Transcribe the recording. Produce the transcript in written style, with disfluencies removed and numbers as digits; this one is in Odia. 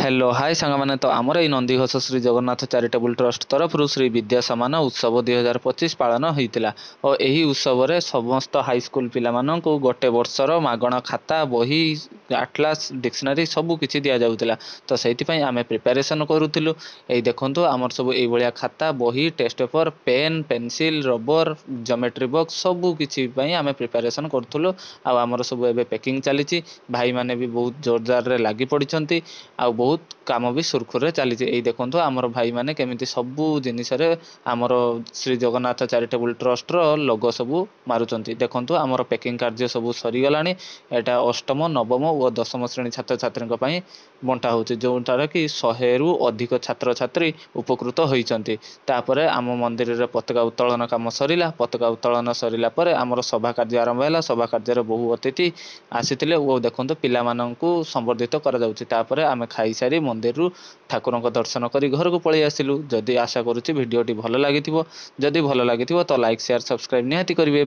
ହ୍ୟାଲୋ ହାଇ ସାଙ୍ଗମାନେ, ତ ଆମର ଏଇ ନନ୍ଦିଘୋଷ ଶ୍ରୀ ଜଗନ୍ନାଥ ଚାରିଟେବୁଲ୍ ଟ୍ରଷ୍ଟ ତରଫରୁ ଶ୍ରୀ ବିଦ୍ୟା ସମାନ ଉତ୍ସବ 2025 ପାଳନ ହୋଇଥିଲା ଓ ଏହି ଉତ୍ସବରେ ସମସ୍ତ ହାଇସ୍କୁଲ ପିଲାମାନଙ୍କୁ ଗୋଟେ ବର୍ଷର ମାଗଣା ଖାତା, ବହି, ଆଟଲାସ୍, ଡିକ୍ସନାରୀ ସବୁ କିଛି ଦିଆଯାଉଥିଲା। ତ ସେଇଥିପାଇଁ ଆମେ ପ୍ରିପାରେସନ୍ କରୁଥିଲୁ। ଏଇ ଦେଖନ୍ତୁ, ଆମର ସବୁ ଏଇଭଳିଆ ଖାତା, ବହି, test paper, pen, pencil, rubber, geometry box ସବୁ କିଛି ପାଇଁ ଆମେ ପ୍ରିପାରେସନ୍ କରୁଥିଲୁ। ଆଉ ଆମର ସବୁ ଏବେ ପ୍ୟାକିଂ ଚାଲିଛି। ଭାଇମାନେ ବି ବହୁତ ଜୋରଦାରରେ ଲାଗି ପଡ଼ିଛନ୍ତି ଆଉ ବହୁତ କାମ ବି ସୁରୁଖୁରୁରେ ଚାଲିଛି। ଏଇ ଦେଖନ୍ତୁ, ଆମର ଭାଇମାନେ କେମିତି ସବୁ ଜିନିଷରେ ଆମର ଶ୍ରୀ ଜଗନ୍ନାଥ ଚାରିଟେବୁଲ୍ ଟ୍ରଷ୍ଟର ଲୋଗୋ ସବୁ ମାରୁଛନ୍ତି। ଦେଖନ୍ତୁ, ଆମର ପ୍ୟାକିଂ କାର୍ଯ୍ୟ ସବୁ ସରିଗଲାଣି। ଏଇଟା ଅଷ୍ଟମ, ନବମ ଓ ଦଶମ ଶ୍ରେଣୀ ଛାତ୍ରଛାତ୍ରୀଙ୍କ ପାଇଁ ବଣ୍ଟା ହେଉଛି, ଯେଉଁଟାରେ କି 100ରୁ ଅଧିକ ଛାତ୍ରଛାତ୍ରୀ ଉପକୃତ ହୋଇଛନ୍ତି। ତାପରେ ଆମ ମନ୍ଦିରରେ ପତାକା ଉତ୍ତୋଳନ କାମ ସରିଲା। ପତାକା ଉତ୍ତୋଳନ ସରିଲା ପରେ ଆମର ସଭା କାର୍ଯ୍ୟ ଆରମ୍ଭ ହେଲା। ସଭା କାର୍ଯ୍ୟରେ ବହୁ ଅତିଥି ଆସିଥିଲେ ଓ ଦେଖନ୍ତୁ, ପିଲାମାନଙ୍କୁ ସମ୍ବର୍ଦ୍ଧିତ କରାଯାଉଛି। ତାପରେ ଆମେ ଖାଇସାରି ମନ୍ଦିରରୁ ଠାକୁରଙ୍କ ଦର୍ଶନ କରି ଘରକୁ ପଳେଇ ଆସିଲୁ। ଯଦି ଆଶା କରୁଛି ଭିଡ଼ିଓଟି ଭଲ ଲାଗିଥିବ। ଯଦି ଭଲ ଲାଗିଥିବ ତ ଲାଇକ୍, ସେୟାର, ସବସ୍କ୍ରାଇବ୍ ନିହାତି କରିବେ।